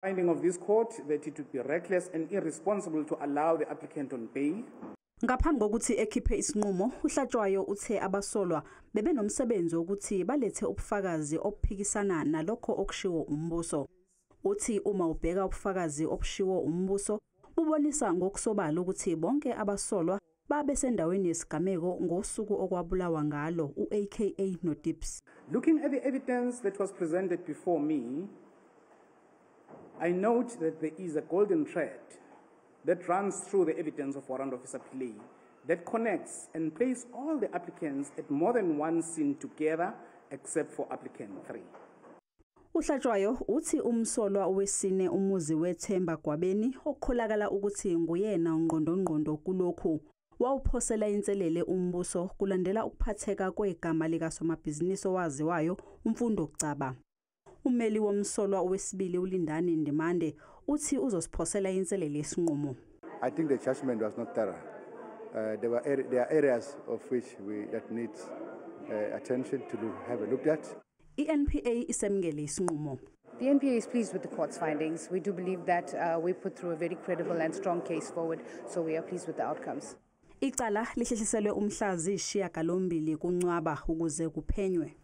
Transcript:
Finding of this court that it would be reckless and irresponsible to allow the applicant on bail. Ngaphambi kokuthi ekhiphe isinqumo, uHlatshwayo uthe abasolwa bebenomsebenzi wokuthi balethe ubufakazi obuphikisana nalokho okushiwo umbuso. Uthi uma ubheka ubufakazi obushiwo umbuso, bubonisa ngokusobala ukuthi bonke abasolwa babesendaweni yesigameko ngosuku okwabulawa ngalo u-AKA noTips. Looking at the evidence that was presented before me, I note that there is a golden thread that runs through the evidence of Warrant Officer Pillay that connects and places all the applicants at more than one scene together, except for applicant 3. UHlatshwayo uthi umsolwa wesine, uMuzi Wethemba Gwabeni, okukholakala ukuthi nguyena ungqondongqondo kulokhu, wawuphosela inselele umbuso kulandela ukuphatheka kwegama likasomabhizinisi owaziwayo uMfundo Gcaba. Ummeli womsolwa wesibili, uLindani Ndimande, uthi uzosiphosela inselele isinqumo. I think the judgment was not thorough. There are areas of which we that needs attention to have a look at. I-NPA isemukele isinqumo. The NPA is pleased with the court's findings. We do believe that we put through a very credible and strong case forward, so we are pleased with the outcomes. Icala lihlehliselwe umhla ziyisishiyagalombili kuNcwaba ukuze kuphenywe.